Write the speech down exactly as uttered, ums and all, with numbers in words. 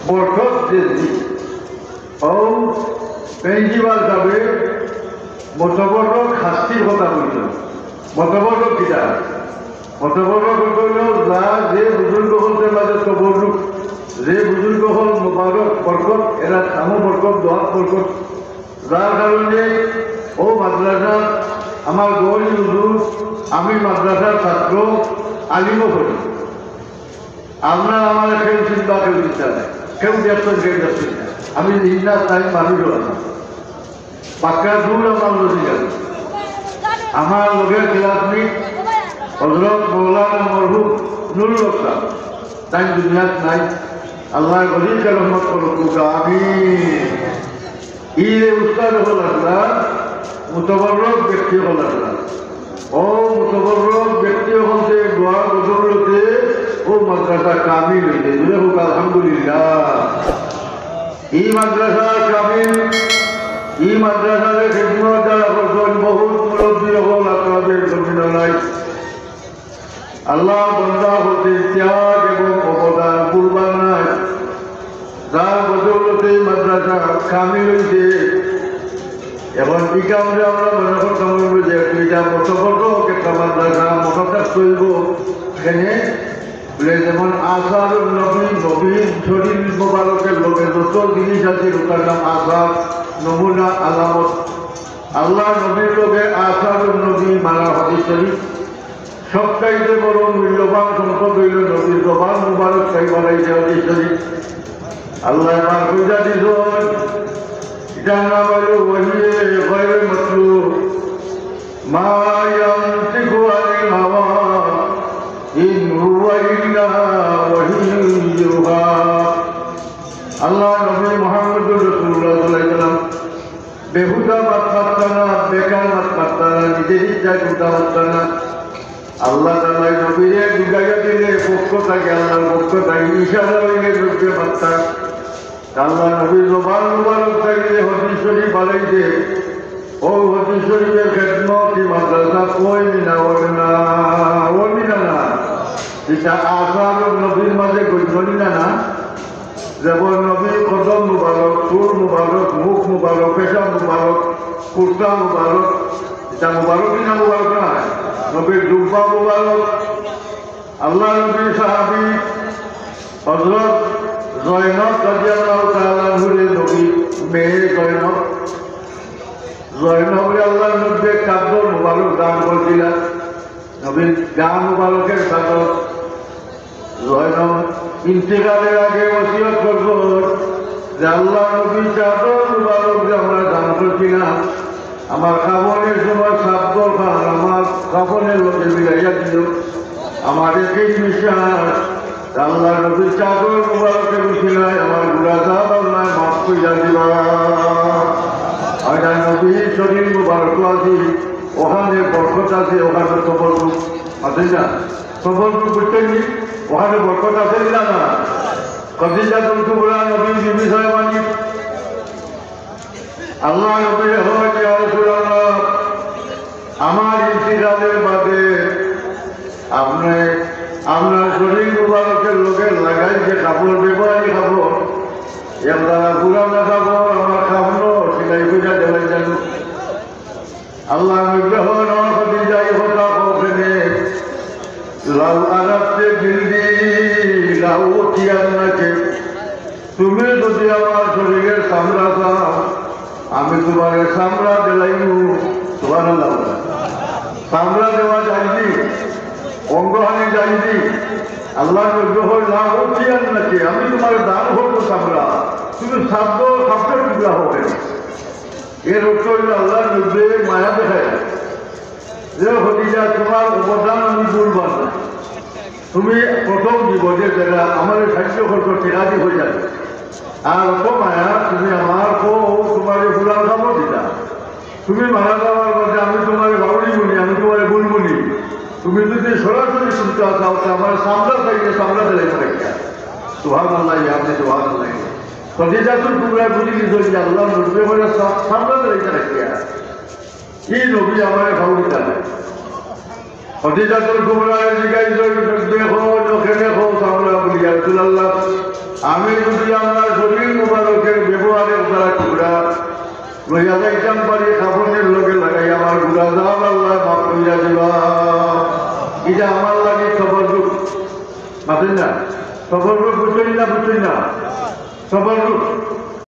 বরকত যে জিনিস, ও প্রিন্সিপাল সাহেব মোতাবরক শাস্তির কথা বলছেন। মোতাবরক কিতা? মোতাবরক হইল যা যে বুজুর্গ হকলর মাঝে তবরুক, যে বুজুর্গ হকল মোবারক বরকত, এরা নামও বরকত, দোয়াত বরকত, যার কারণে ও মাদ্রাসা আমার গৌরী হুজুর, আমি মাদ্রাসার ছাত্র, আলিমও করি। আপনার আমার কেউ চিন্তা, কেউ চিন্তা নাই, কেউ দেখছেন, কেউ দেখছেন না। আমি জিন্দা তাই মানুষ হলাম। বাক্কা দূর আমার লগে গেল। আমার লগের ক্লাসমেট হযরত মৌলানা মরহুম নুরুল হক সাহেব, তাই দুনিয়াত নাই। আল্লাহ গরিবকে রহমত করুক, আমিন। ই যে উস্তাদ হকল আছলা, মুতবররক ব্যক্তি হকল আছলা। ও মুতবররক ব্যক্তি হকলতে দোয়ার বদৌলতে ও মাদ্রাসা কামিল হইছে। জোরে হোক আলহামদুলিল্লাহ। ই মাদ্রাসা কামিল, ই মাদ্রাসারে খেদমত যারা করছেন, বহুত মুরব্বী হকল আছলা, জমিন নাই। আল্লাহ বান্দা হকলর ত্যাগ এবং অবদান ভুলবার নাই। যার বদৌলতে মাদ্রাসা কামিল হইছে। এখন ই কামরে আমরা মনে করতাম অইবো যে একটা মোতাবরক একটা মাদ্রাসা, মোতাবরক চলবো। এখানে বলে যেমন আসার নবী, নবীর শরীর মোবারকের লগে যত জিনিস আছে, ওটার নাম আসার, নমুনা, আলামত। আল্লাহ নবীর লগে আসার নবী মানা হাদিস শরীফ। সবচাইতে বড় মূল্যবান সম্পদ হইল নবীর জবান মুবারক তাই বানাইছে হাদিস শরীফ। আল্লাহ আমার কইজা দিছইন, এটার নাম হইল ওয়াহিয়ে গায়রে মাতলু। মা ইয়ানতিকু আনিল হাওয়া, ইন হুয়া ইল্লা ওয়াহিয়ুন ইউহা। আল্লাহ নবী মুহাম্মদুর রাসূলুল্লাহ সাল্লাল্লাহু আলাইহি ওয়াসাল্লাম বেহুদা মাত মাততা না, বেকার মাত মাততা না, নিজের ইচ্ছায় কুন্তা মাততা না। আল্লাহ তাআলা নবীরে বুঝাইয়া দিলে পক্ষ থাকি, আল্লাহর পক্ষ থাকি ইশারা হইলে নবীয়ে মাততা। আল্লাহ নবীর জবান মুবারক থাকি যে হাদিস শরীফ বানাইছে, ও হাদিস শরীফের খেদমত ই মাদ্রাসা কই না, ওই না, ওই না, না। এটা আসার নবীর মাঝে গণ্য না, না? যেমন নবীর কদম মুবারক, চুল মুবারক, মুখ মুবারক, পেশাব মুবারক, কুর্তা মুবারক, এটা মুবারক কি না মুবারক না? নবীর জুব্বা মুবারক, আল্লাহ নবীর সাহাবী হযরত জয়নব রাদিয়াল্লাহু তাআলা আনহুরে নবীর মেয়ে জয়নব, জয়নবরে আল্লাহ নবীয়ে চাদর মুবারক দান করছিলা, নবীর গা মুবারকের চাদর। জয়নব ইন্তেকালের আগে ওসিয়ত করছইন যে, "আল্লাহ নবীর চাদর মুবারক যে আমরা দান করছিলাম, আমার কাফনের সময় সাত দরকার, আমার কাফনের লগে মিলাইয়া দিও।" আমার একই বিশ্বাস, আল্লাহ নবীর চাদর মুবারকের উসিলায় আমার গুনাহ আল্লাহ মাফ করিয়া দিবা। আর নবীর শরীর মুবারক আছে, ওখানে বরকত আছে, ওখানে কবর আছে না? কবর বুঝতেন নি? ওখানে বরকত আছে না, না? খাদিজাতুল কুবরা নবীর বিবি সাহেবানি। আল্লাহ নবী কইন, "ইয়া রাসূলুল্লাহ, আমার ইন্তিকালের বাদে আপনে আপনার শরীর মুবারকের লগে লাগাই যে কাপড়, ব্যবহারী কাপড়, একদারা পুরানা কাপড় আমার কাফনো সিলাই করিয়া দিলাইন জানো।" আল্লাহ নবী কইন, "ও খাদিজা, ই কথা কও কেনে? লাউ আরাদতি জিলদি লাউতিয়ান্নাকি।" তুমি যদি আমার শরীরের চামড়া চাও, আমি তুমারে চামড়া দিলাইমু। সুবহানাল্লাহ। চামড়া দেওয়া যায় নি? অঙ্গহানি যায় নি? আল্লাহ নবী কইন, "লাউতিয়ান্নাকি, আমি তুমারে দান করমু চামড়া। তুমি সাধ্য কাপড়ের টুকরা হবে।" এর অর্থ হইল আল্লাহ নবী মায়া দেখায় যে, "খাদিজা, তুমার অবদান আমি ভুলবার না। তুমি প্রথম জীবনে যেরা আমারে সাহায্য করছো, টেকা দি অইয়া যার। আর অত মায়া তুমি আমার কও, তুমারে পুরান কাপড় দিতা। তুমি মারা যাওয়ার বাদে আমি তুমারে বাউরি মুনি, আমি তুমারে ভুলমুনি। তুমি যদি সরাসরি শুনতে চাও, তে আমার চামড়া চাইলে চামড়া দিলাইতা কিয়া।" সুবহানাল্লাহ, আপনি সুবহানাল্লাহ। খাদিজাতুল কুবরা বুঝি গেছইন যে আল্লাহ নবী কইরা সা-, চামড়া দিলাইতা কিয়া। ই নবী আমারে খাওয়াইতা না। খাদিজাতুল কুবরারে জিগাইছইন, "দেখো, চোখে দেখো, চামড়া?" বলি, "ইয়া রাসূলুল্লাহ, আমি যদি আমার শরীর মুবারকের ব্যবহারে তারা টুকরা লইয়া যাইতাম পারি, কাফনের লগে লাগাই আমার গুনাহ আল্লাহ মাফ করিয়া দিবা। এটা আমার লাগি তবররুক। মাতেন না? তবররুক বুঝছেন না, বুঝছেন না? তবররুক।